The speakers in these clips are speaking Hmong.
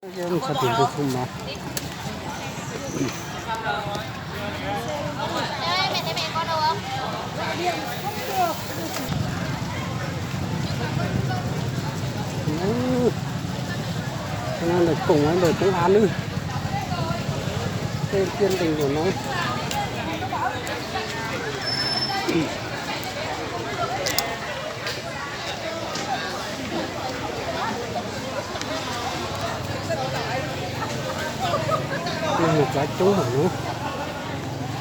Ntxhais tim tus txhu mov. Ntawm koom ntawm koom av nws tej tiaj ntees nkaum no. Mus txav coob heev.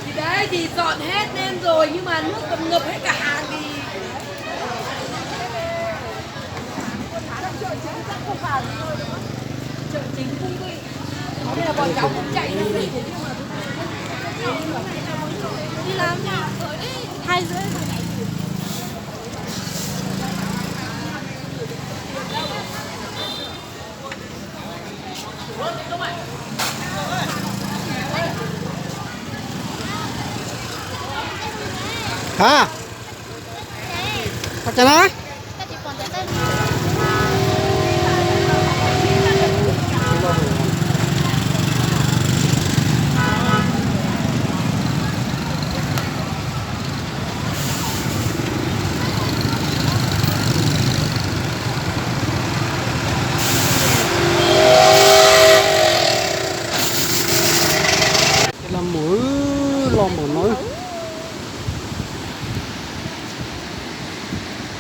Thì đấy, thì dọn hết lên rồi nhưng mà nước ngập, ngập hết cả hàng thì chợ chính chắc không vào được thôi, đúng không? Chợ chính cũng vậy. Thế là bọn cháu cũng chạy ra đây. Đi làm nha. Hai rưỡi. Hả? Hả, chà na? Los mus, los mus no.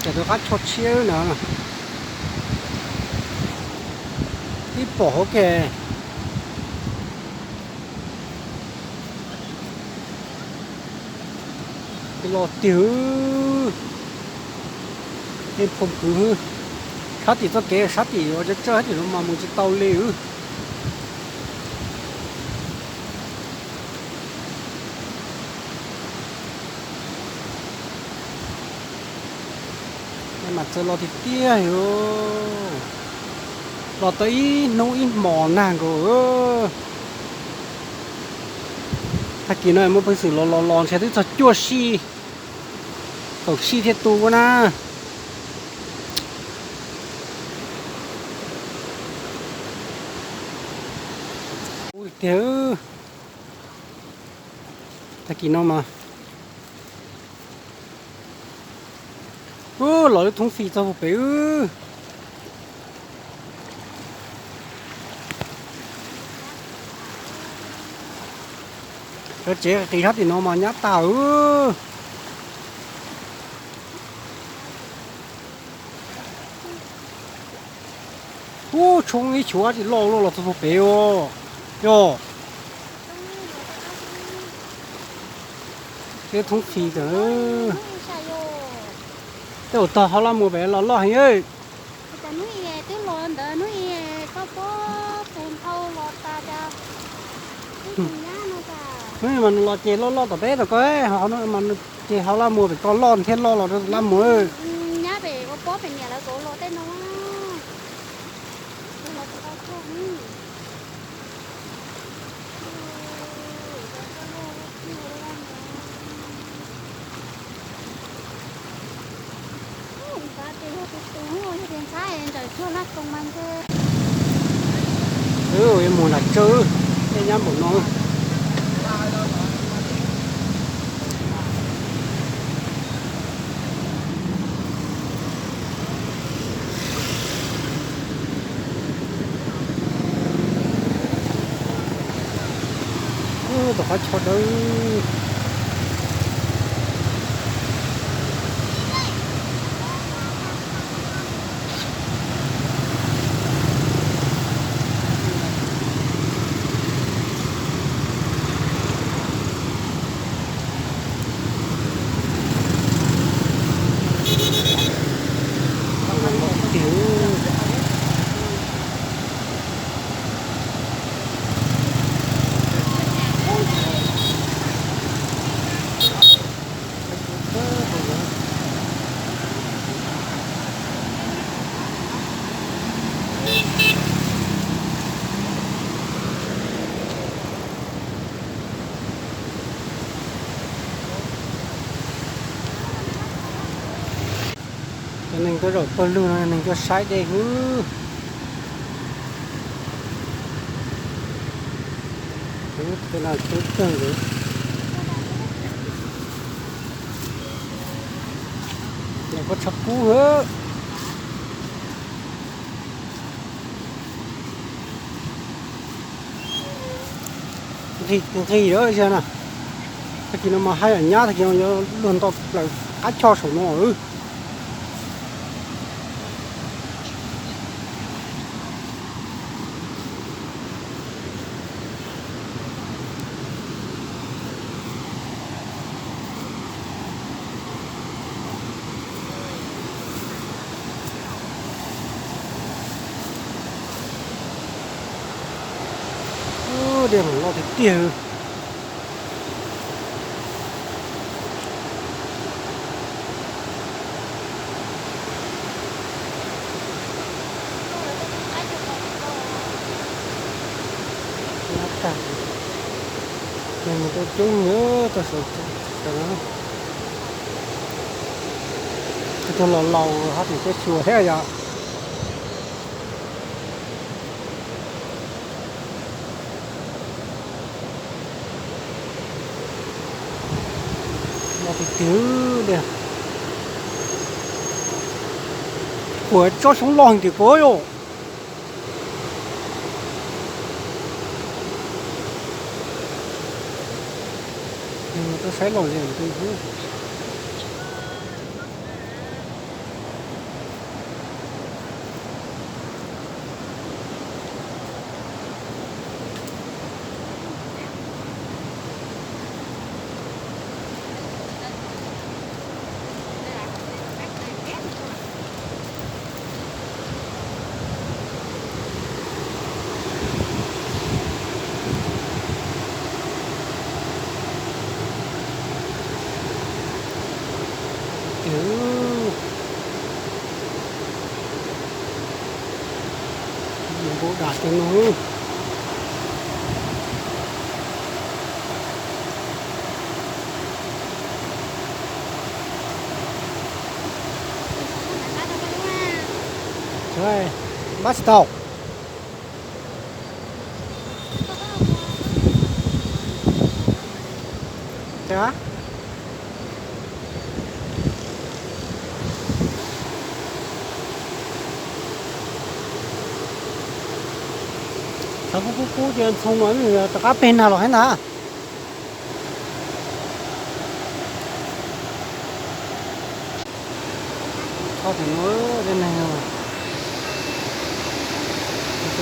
Ces tus qab tsho tshiab na. Ib pom hauv ke. Los tiag, tej phooj ywg, sab tim txoj kev sab tim uas tsawg tsawg tim no mas mus tsis tau li. Mas txawm los tiag tiag, los tau ib hnub ib hmos nag nkaus. Tag kis no muaj peev xwm los los los ntshe twb txog cuaj sij, kaum sij thiaj tu na. Ub tiag, tag kis no mas ub los lub thoob fij txog puag pem wb. Cov tsev qis sab tim no mas nyab tag wb. Ub, tshoob ib xyuas tsis loj luaj los txog puag pem os. Yog, tej thoob fij tawm. Tej ua tog hauv laj muag pem los loj heev. Hnub mas nws los ces loj loj tom peb tom koj, ho hnub mas nws ces hauv laj muag pem koj loj thiab loj los rau laj muag. Wb yuav mus nram tsawb, tej nyab npaum no. Ub, tom qab tsho dawb. Cov neeg tuaj zaum pawg lug no neeg tuaj saib dej xwb. Tej no coob kawg li. Los koj tshav kub hwb. Nqis nqis lawm na. Tag kis no mas haj yam nyab, tag kis no yuav luag nto plaws qab choj saum no. Dej los loj tiag tiag. Nyab tag, neeg mus tau coob nyob tau saum no. Tus laus laus hab tseem tuaj xyuas thiab yom. Los tiag tiag li. Kuv tsob xyoob loj heev tiag kawg yom. Tuaj saib lom zem tus xwb. Npau dam tiag no. Npab tsis tau. Tshav kub kub kub ces ntxhoo mas rov qab peg nag los thiab ntag. Txhob tam no, tej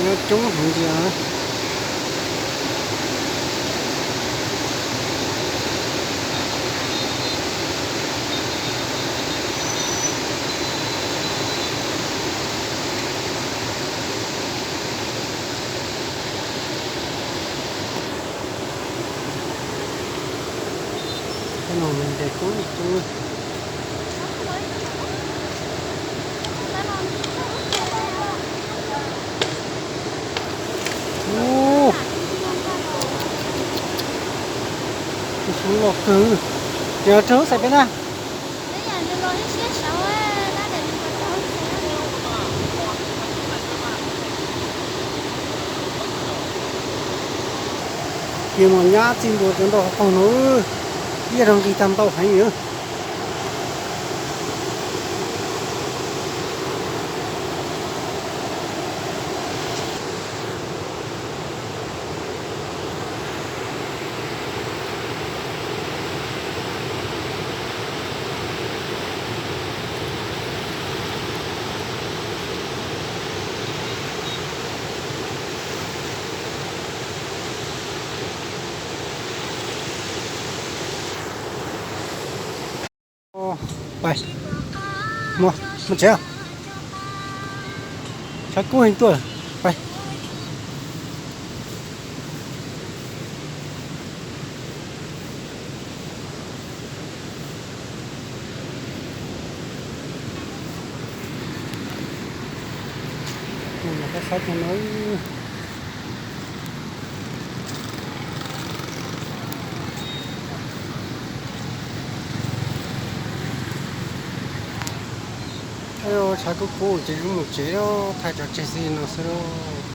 neeg coob heev li. Tej no ntes kub kub. Ub, tus xyoob loj kawg. Yog rau lub xais peb na. Ces mas nyab txij ntua cov ntau qaug no, ib yam rau nqis tag ntau heev li. Pais, mus, mus tsev. Tshav kub heev tuaj, pais. Saib no. Tshav kub kub ces wb mus tsev, thaij tso tseg xwb no xwb lauj.